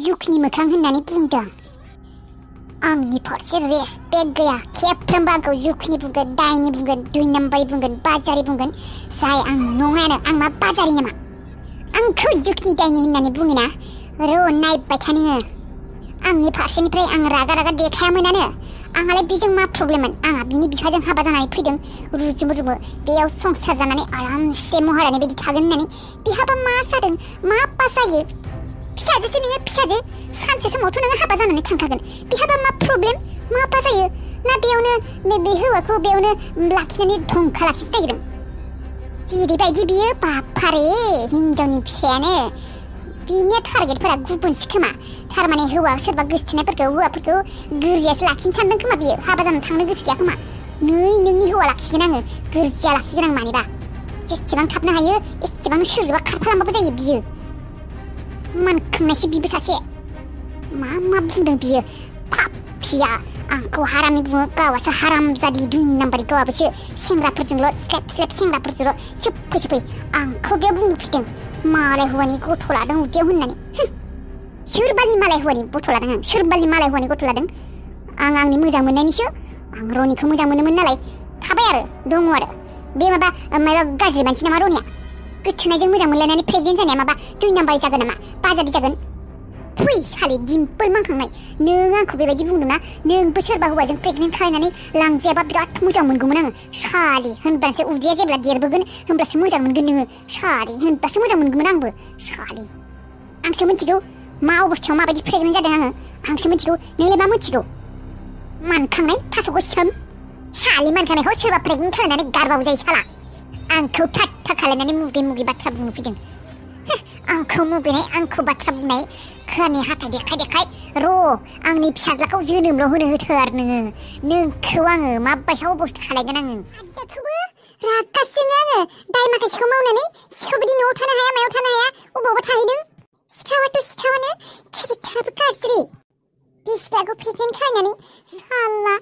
जुगनि मोखां होननानै बुंदों आंनि फारसे रेसपेक्ट गैया खेबफ्रोमबो आंखौ जुगनि बुंगोन दायनि बुंगोन दुइ नाम्बारि बुंगोन बाजारि बुंगोन जाय आं नङानो आं मा बाजारि नामा आंखौ जुगनि दायनि होननानै बुङोना र' नायबाय था नोङो आंनि फारसेनिफ्राय आं रागा रागा देखायामोनानो आंहालाय बेजों मा प्रब्लेममोन आंहा बिनि बिफाजों हाबा जानानै फैदों रुजुमु रुमु बेयाव संसार जानानै आरामसे महारानि बायदि थागोन होननानै बिहाबा मा जादों मा पास जायो फिसाजोसो नोङो फिसाजो सानसे समावथ' नोङो हाबा जानानै थांखागोन बिहाबा मा प्रब्लेम मा पास जायो ना बेयावनो बे हौवाखौ बेयावनो लाखिनानै धंखा लाखिनो नागिरदों जेरैबायदि बियो बापारे हिनजावनि फिसायानो बिनि टारगेटफोरा गुबुनसो खोमा थारमाने हौवा सोरबा गोसथोनायफोरखौ हौवाफोरखौ गोरजियासो लाखिनो सानदों खोमा बियो हाबा जानो थांनो गोसो गैया खोमा नोंनि हौवा लाखिगोन आङो गोरजिया लाखिगोन आं मानिबा जेसेबां थाबनो हायो एसेबां सोरजोंबा खारफालांबाबो जायो बियो मानखांनायसो बिबो सासे मा बुंदों बियो पापिया आंखौ हारामि बुङो गावासो हाराम जादि दुइ नाम्बारि गावाबोसो सेंग्राफोरजोंल' स्लेप सेंग्राफोरजोंल' सोफै आंखौ बेयाव बुंनो फैदों मालाय हौवानि गथ' लादों उदैयाव होननानै सोरबालनि मालाय हौवानि गथ' लादों आं सोरबालनि मालाय हौवानि गथ' लादों आं आंनि मोजां मोननायनिसो आं रनिखौ मोजां मोनोमोन नालाय थाबाय आरो दङ आरो बे माबा गाज्रि मानसि नामा रनिया गोसथोनायजों मोजां मोनलायनानै प्रेगनेन्ट जानाया माबा दुइ नाम्बारि जागोन नामा बाजारि जागोन फै सालि दिम्पोल मांखांनाय नों आंखौ बेबायदि बुंदोंना नोंबो सोरबा हौवाजों प्रेगनेन्ट खालायनानै लांजायाबा बिराद मोजां मोनगौमोन आङो सालि होनब्लासो उदैया जेब्ला देरबोगोन होनब्लासो मोजां मोनगोन नोङो सालि होनब्लासो मोजां मोनगौमोन आंबो सालि आंसो मिथिगौ मा अबस्थायाव माबायदि प्रेगनेन्ट जादों आंसो मिथिगौ नोंलाय मा मिथिगौ मानखांनाय थास' गोसोम सालि मानखांनायखौ सोरबा प्रेगनेन्ट खालायनानै गारबाबो जायो साला आंखौ थाट्टा खालायनानै मुगै बाथ्रा बुंनो फैदों आंखौ मुगैनाय आंखौ बाथ्रा बुंनाय खोनि हाथाय देखाय र' आंनि फिसाज्लाखौ जोनोमल' होनो होथो आरो नोंखौ आङो माबायसा अबस्था खालायगोन आङो आदाखौबो रागासोनो आङो दाय माखासेखौ मावनानै सिखाव बायदि न'आव थानो हाया मायाव थानो हाया अबावबा थाहैदों सिखावाथ' सिखावानो खेरेक्टाराबो गाज्रि बे सिख्लाखौ प्रेगनेन्ट खालायनानै साला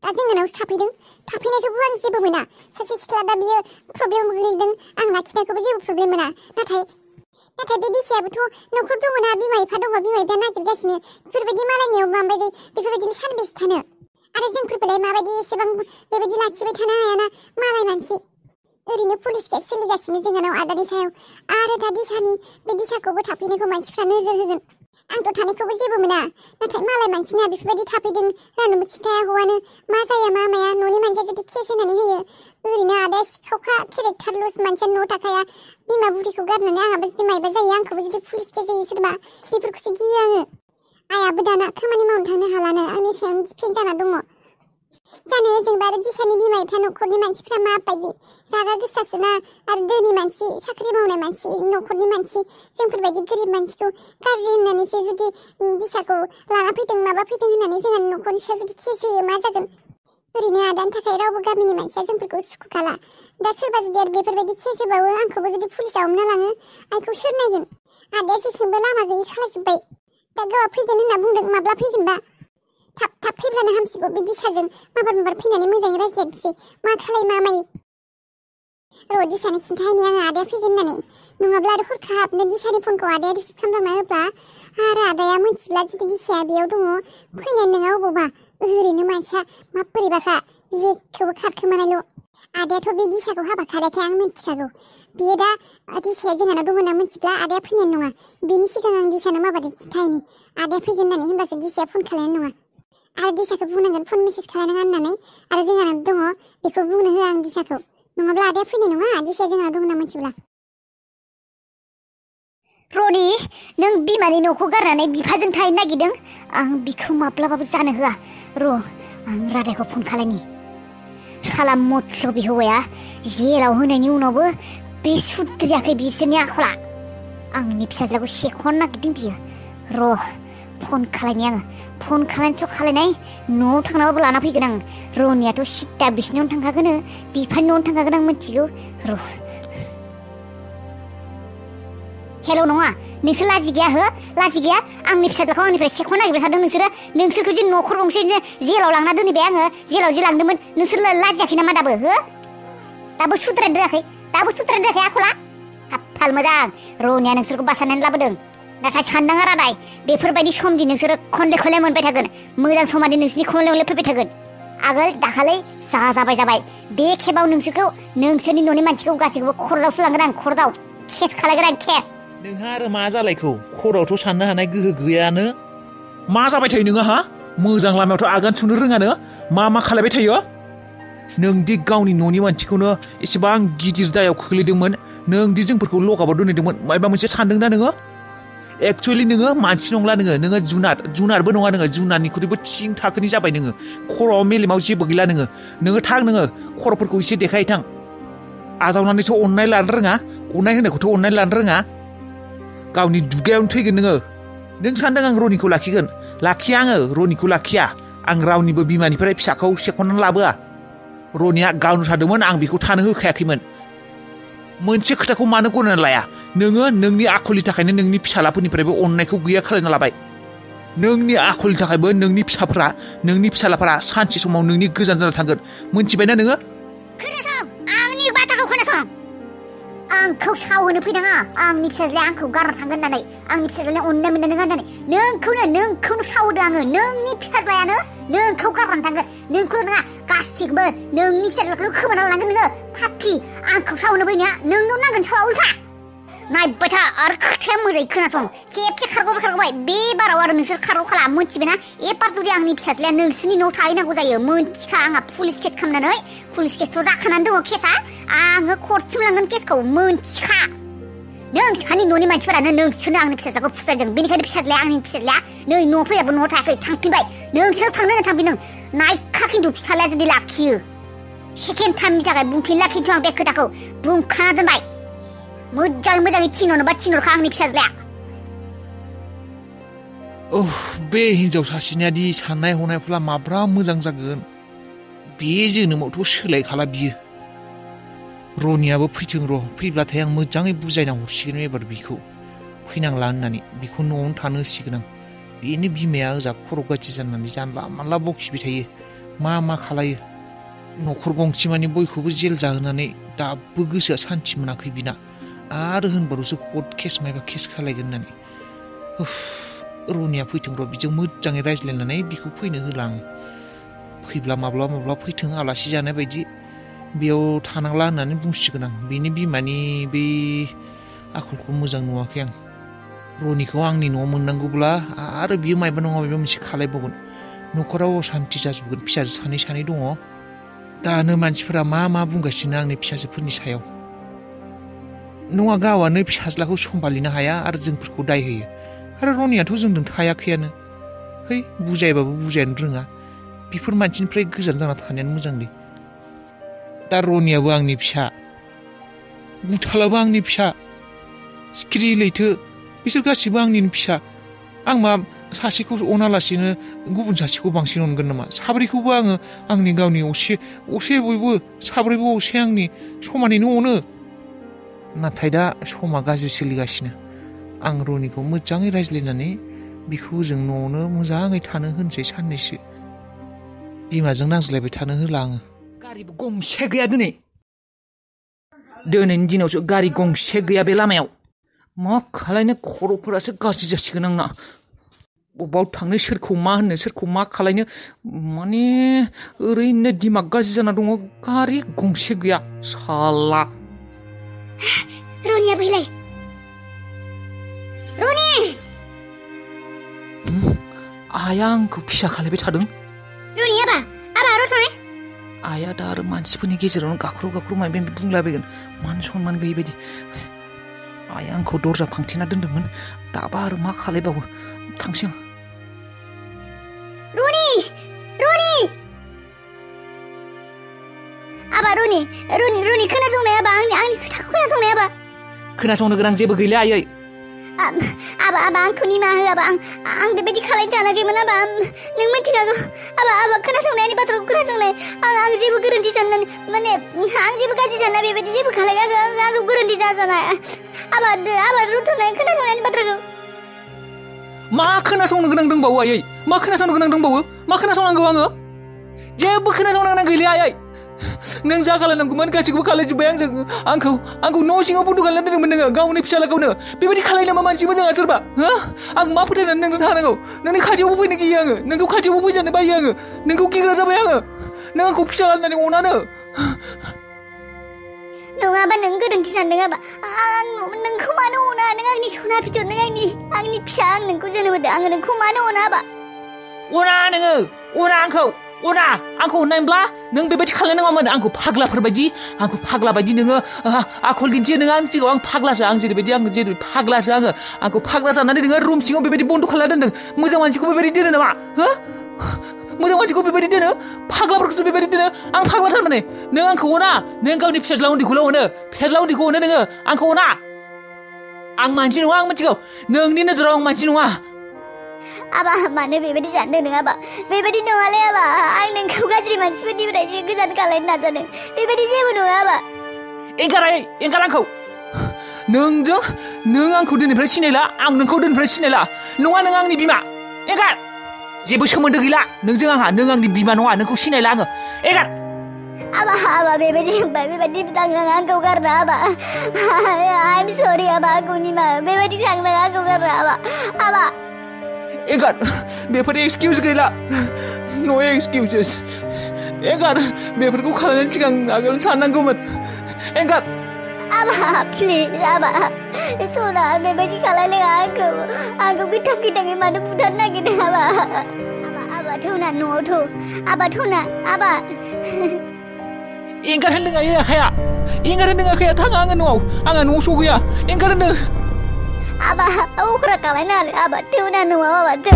दा जोंनावसो थाफैनायखौबो आं जेबो मोना सासे सिख्ला दा बियो प्रब्लेम गोग्लैदों आं लाखिनायखौबो जेबो प्रब्लेम मोना नाथाय बे दिसायाबोथ' न'खर दङना बिमा बिफा दङ बिमा बिफाया नागिरगासिनो बेफोरबायदि मालायनियाव माबायदि बेफोरबायदि सानबेसे थानो आरो जोंफोरखौलाय माबायदि एसेबां बेबायदि लाखिबाय थानो हायाना मालाय मानसि ओरैनो पुलिस केस सोलिगासिनो जोंहानाव आदा दिसायाव आरो दा बे दिसाखौबो थाफैनायखौ मानसिफ्रा नोजोर होगोन आंथ' थानायखौबो जेबो मोना नाथाय मालाय मानसिना बेफोरबायदि थाफैदों रावनोबो खिन्थाया हौवानो मा जाया मा माया न'नि मानसिया जुदि केस होनानै होयो ओरैनो आदाया सिखावखा केरेक्टार लस मानसिया न'आव थाखाया बिमा बुरिखौ गारनानै आंहाबो जुदि मायबा जायो आंखौबो जुदि पुलिस केस होयो सोरबा बेफोरखौसो गियो आङो आइयाबो दाना खामानि मावनो थांनो हालानो आंनि सायाव डिपेन्ड जाना दङ जानो ओजोंबा आरो दिसानि बिमा बिफा न'खरनि मानसिफ्रा माबायदि रागा गोसासोना आरो धोनि मानसि साख्रि मावनाय मानसि न'खरनि मानसि जोंफोरबायदि गोरिब मानसिखौ गाज्रि होननानैसो जुदि दिसाखौ लाना फैदों माबा फैदों होननानै जोंहा न'खरनि सायाव जुदि केस होयो मा जागोन ओरैनो आदानि थाखाय रावबो गामिनि मानसिया जोंफोरखौ सुखु खाला दा सोरबा जुदि आरो बेफोरबायदि केस होबावो आंखौबो जुदि पुलिसाव हमना लाङो आइखौ सोर नायगोन आदाया जेथिंबो लामा गैयि खालामजोब्बाय दा गावआ फैगोन होनना बुंदों माब्ला फैगोनबा थाब फैब्लानो हामसिगौ बे दिसाजों माबार फैनानै मोजाङै रायज्लायनोसै मा खालाय मा मायो र' दिसानि खिन्थाहैनि आङो आदाया फैगोन होननानै नङाब्ला आरो हरखाबनो दिसानि फनखौ आदाया रिसिभ खालामना होब्ला आरो आदाया मिथिब्ला जुदि दिसाया बेयाव दङ फैनाय नङा अबावबा ओरैनो मानसिया माबोरैबाखा जेखौबो खारखोमानायल' आदायाथ' बे दिसाखौ हाबा खालायखाय आं मिथिखागौ बियो दा दिसाया जोंहानाव दङ होनना मिथिब्ला आदाया फैनाय नङा बेनि सिगां आं दिसानो माबादों खिन्थाहैनि आदाया फैगोन होननानै होनबासो दिसाया फन खालायनाय नङा आरो दिसाखौ बुंनांगोन फन मेसेज खालायनाङा होननानै आरो जोंहानाव दङ बेखौ बुंनो होआ आं दिसाखौ नङाब्ला आदाया फैनाय नङा दिसाया जोंहानाव दं होनना मिथिब्ला रनि नों बिमानि न'खौ गारनानै बिफाजों थाहैनो नागिरदों आं बिखौ माब्लाबाबो जानो होआ र' आं रादायखौ फन खालायनि साला मत्लबि हौवाया जेलाव होनायनि उनावबो बे सुद्रियाखै बिसोरनि आखला आंनि फिसाज्लाखौ सेख'नो नागिरदों बियो र' फन खालायनि आङो फन खालायनोस' खालायनाय न'आव थांनाबाबो लाना फैगोन आं रनियाथ' सिदा बिसिनावनो थांखागोन बिफानि न'आवनो थांखागोन आं मिथिगौ र' हेल' नङा नोंसोर लाजि गैया हो लाजि गैया आंनि फिसाज्लाखौ आंनिफ्राय सेख'नो नागिरबाय थादों नोंसोरखौ जे न'खर गंसे जेलाव लांना दोनहैबाय आङो जेलाव जे लांदोंमोन नोंसोर लाजियाखै नामा दाबो हो दाबो सुद्रायद्रायाखै आखला खाफाल मोजां रनिया नोंसोरखौ बासायनानै लाबोदों नाथाय साननाङा रादाय बेफोरबायदि समदि नोंसोरो खनले खनले मोनबाय थागोन मोजां समादि नोंसिनि खनले फैबाय थागोन आगोल दाखालै जाबाय बे खेबाव नोंसोरनि न'नि मानसिखौ गासैखौबो खरदावसो लांगोन आं खरदाव केस खालायगोन आं केस नोंहा आरो मा जालायखौ खरावथ' साननो हानाय गोहो गैयानो मा जाबाय थायो नोङो हा मोजां लामायावथ' आगान सुनो रोङानो मा खालायबाय थायो नोंदि गावनि न'नि मानसिखौनो एसेबां गिदिर दायाव खोख्लैदोंमोन नोंदि जोंफोरखौ लगाबाव दोनहैदोंमोन माबा मोनसे सानदोंना नोङो एक्चुअलि नोङो मानसि नंला नोङो जुनारबो नङा नोङो जुनारनिख्रुइबो थिं थाखोनि जाबाय नोङो खर'आव मेलेमाव जेबो गैला नोङो थां नोङो खर'फोरखौ एसे देखाय थां आजावनानैथ' अननाय लानो रोङा अननाय होनायखौथ' अननाय लानो रोङा गावनि दुगायावनो थैगोन नों सानदों आं रनिखौ लाखिया आङो रनिखौ लाखिया आं रावनिबो बिमानिफ्राय फिसाखौ सेख'नानै लाबोआ रनिया गावनो थादोंमोन आं बेखौ थानो होखायाखैमोन मोनसे खोथाखौ मानो गनायना लाया नोङो नोंनि आखलनि थाखायनो नोंनि फिसालाफोरनिफ्रायबो अननायखौ गैया खालायना लाबाय नोंनि आखलनि थाखायबो नोंनि फिसालाफोरा सानसे समाव नोंनि गोजान जाना थांगोन मोनथिबायना नोङो खोनासं आंनि बाथ्राखौ खोनासं आंखौ सावहोनो फैनाङा आंनि फिसाज्लाया आंखौ गारना थांगोन होननानै आंनि फिसाज्लाया अननाय मोननाय नङा होननानै नोंखौनो सावहोदों आङो नोंनि फिसाज्लायानो नोंखौ गारनानै थांगोन नोंखौल' नङा गासिबो नोंनि फिसाज्लाखौनो खोमाना लानांगोन नोङो फाथि आंखौ सावहोनो फैनाया नोंनाव नांगोन सावा उल्था नायबाय था आरो खोथाया मोजाङै खोनासं खेबसे खारग'बाय बे बाराव आरो नोंसोर खारग' खाला मोनथिबायना एबार जुदि आंनि फिसाज्लाया नोंसोरनि न'आव थाहैनांगौ जायो मोनथिखा आंहा पुलिस केस खालामनानै पुलिस केसथ' जाखानानै दङ केसा आङो कर्टसिम लांगोन केसखौ मोनथिखा नोंसानि न'नि मानसिफोरानो नोंसोरनो आंनि फिसाज्लाखौ फुस्लायदों बेनिखायनो आंनि फिसाज्लाया नै न'आव फैयाबो न'आव थायाखै थांफिनबाय नोंसोर थांनो थांफिन नायखा खिन्थु फिसाज्लाया जुदि लाखियो सेकेन्ड टाइमनि थाखाय बुंफिनला खिन्थु आं बे खोथाखौ बुंखाना दोनबाय मोजाङै थिनहरनोबा थिनहरखा आंनि फिसाज्लाया बे हिनजाव सासेनियादि साननाय हनायफ्रा माब्रा मोजां जागोन बे जोनोमावथ' सोलायखाला बियो रनियाबो फैथों र' फैब्लाथाय आं मोजाङै बुजायना हरसिगोन एबार बिखौ फैनांला होननानै बिखौ न'आवनो थानो होसिगोन आं बेनो बिमाया ओजा खर' गाज्रि जानानै जानला मानला बखिबाय थायो मा खालायो न'खर गंसे मानि बयखौबो जेल जाहोनानै दाबो गोसोआ सान्थि मोनाखै बिना आरो होनबाल'सो कर्ट केस मायबा केस खालायगोन होननानै रनिया फैथों र' बिजों मोजाङै रायज्लायनानै बिखौ फैनो होला आं फैब्ला माब्लाबा फैथों आलासि जानाय बायदि बेयाव थानांला होननानै बुंसिगोन आं बेनि बिमानि बे आखलखौ मोजां नुवाखै आं रनिखौ आंनि न'आव मोननांगौब्ला आरो बियो मायबा नङा मायबा मोनसे खालायबावगोन न'खराव असान्थि जाजोबगोन फिसाजो सानै दङ दानो मानसिफोरा मा बुंगासिनो आंनि फिसाजोफोरनि सायाव नङा गावआनो फिसाज्लाखौ सम्भालिनो हाया आरो जोंफोरखौ दाय होयो आरो रनियाथ' जोंजों थायाखैयानो बुजायबाबो बुजायनो रोङा बेफोर मानसिनिफ्राय गोजान जाना थानायानो मोजांलै दा रनियाबो आंनि फिसा गुथालाबो आंनि फिसा सिखिरि लैथो बिसोर गासिबो आंनिनो फिसा आं मा सासेखौ अनालासिनो गुबुन सासेखौ बांसिन अनगोन नामा साब्रैखौबो आङो आंनि गावनि असे बयबो साब्रैबो असे आंनि समानैनो अनो नाथाय दा समा गाज्रि सोलिगासिनो आं रनिखौ मोजाङै रायज्लायनानै बिखौ जों न'आवनो मोजाङै थानो होनसै साननैसो बिमाजों नांज्लायबाय थानो होला आङो गारिबो गंसे गैया दिनैनि दिनावसो गारि गंसे गैया बे लामायाव मा खालायनो खर'फोरासो गाज्रि जासिगोन आंना बबाव थांनो सोरखौ मा होननो सोरखौ मा खालायनो माने ओरैनो दिमाग गाज्रि जाना दङ गारि गंसे गैया साला रनिया बैलाय रनि आइया आंखौ फिसा खालायबाय थादों रनि आबा आरो थांनाय आइया दा आरो मानसिफोरनि गेजेरावनो गाख्रु माबा बुंलाबायगोन मान सनमान गैयै बायदि आइया आंखौ दरजा फांथेना दोनदोंमोन दाबा आरो मा खालायबावो थांसै आं रनि आबा रनि खोनासंनाय आबा आंनि खोथाखौ खोनासंनाय आबा खोनासंनो गोनां जेबो गैला आयै आबा आंखौ निमाहा हो आबा आं बेबायदि खालायनो सानाखैमोन आबा नों मिथिखागौ आबा खोनासंनाय आंनि बाथ्राखौ खोनासंनाय आं जेबो गोरोन्थि साननानै माने आं जेबो गाज्रि सानना बेबायदि जेबो खालायाखै आंखौ गोरोन्थि जाजानाय आबा रुथ'नाय खोनासंनायनि बाथ्राखौ मा खोनासंनो गोनां दंबावो आयै मा खोनासंनो गोनां दंबावो मा खोनासंनांगौ आङो जेबो खोनासंनो गोनां गैलिया आयै नों जा खालायनांगौमोन गासैखौबो खालायजोब्बाय आंखौ न' सिङाव बन्द' खालामना दोनदोंमोन नोङो गावनि फिसालाखौनो बेबायदि खालायनो मा मानसि मोजाङा सोरबा हो आं मा फोथायनानै नोंजों थानांगौ नोंनि खाथियावबो फैनो गियो आङो नोंखौ खाथियावबो फैजानो बायो आङो नोंखौ गिग्रा जाबाय आङो नों आंखौ फिसा होननानै अनानो नङाबा नों गोरोन्थि सानदों आबा आं नोंखौ मानो अना नों आंनि सना फिथर नों आंनि फिसा आं नोंखौ जोनोम होदों आङो नोंखौ मानो अना आबा अना नोङो अना आंखौ अननायब्ला नों बेबायदि खालायनाङामोन आंखौ फाग्ला बायदि नोङो आखल दिन्थियो नोङो आंनि सिगाङाव आं फाग्लासो आं जेरै फाग्लासो आंखौ फाग्ला जानानै नोङो रुम सिङाव बेबायदि बन्द' खालामना दोनदों मोजां मानसिखौ बेबायदि दोनो नामा हो मोजां मानसिखौ बेबायदि दोनो फाग्लाफोरखौसो बेबायदि दोनो आं फाग्ला थारमाने नों आंखौ अना नों गावनि फिसाज्ला उन्दैखौल' अनो फिसाज्ला उन्दैखौ अनो नोङो आंखौ अना आं मानसि नङा आं मिथिगौ नोंनि नोजोराव आं मानसि नङा आबा मानो बेबायदि सानदों नों आबा बेबायदि नङालै आबा आं नोंखौ गाज्रि मानसिफोरनिफ्रायसो गोजान खालायनो नाजादों बेबायदि जेबो नङा आबा एंगार आंखौ नों आंखौ दिनैनिफ्राय सिनायला आं नोंखौ दिनैनिफ्राय सिनायला नङा नों आंनि बिमा एंगार जेबो सोमोन्दो गैला नोंजों आंहा नों आंनि बिमा नङा नोंखौ सिनायला आङो एंगार आबा बेबायदि होनबाय बेबायदि दांनाङा आंखौ गारना आबा आइम सरि आबा आंखौ निमाहा बेबायदि दांनाङा आंखौ गारना आबा एंगार बेफोर एक्सकिउज गैला नो एक्सकिउजेस एंगार बेफोरखौ खालामनायनि सिगां आगोल साननांगौमोन एंगार आबा प्लिज आबा सना बेबायदि खालायनाङा आंखौ गोथाङै मानो बुथारनो नागिरदों आबा थौना न'आव थौ आबा थौना आबा एंगार होनदों आखाया थाङा आङो न'आव आंहा न'आव सौगैया एंगार होनदों आबा अख्रा खालायनो आबा थौना न'आव आबा थौ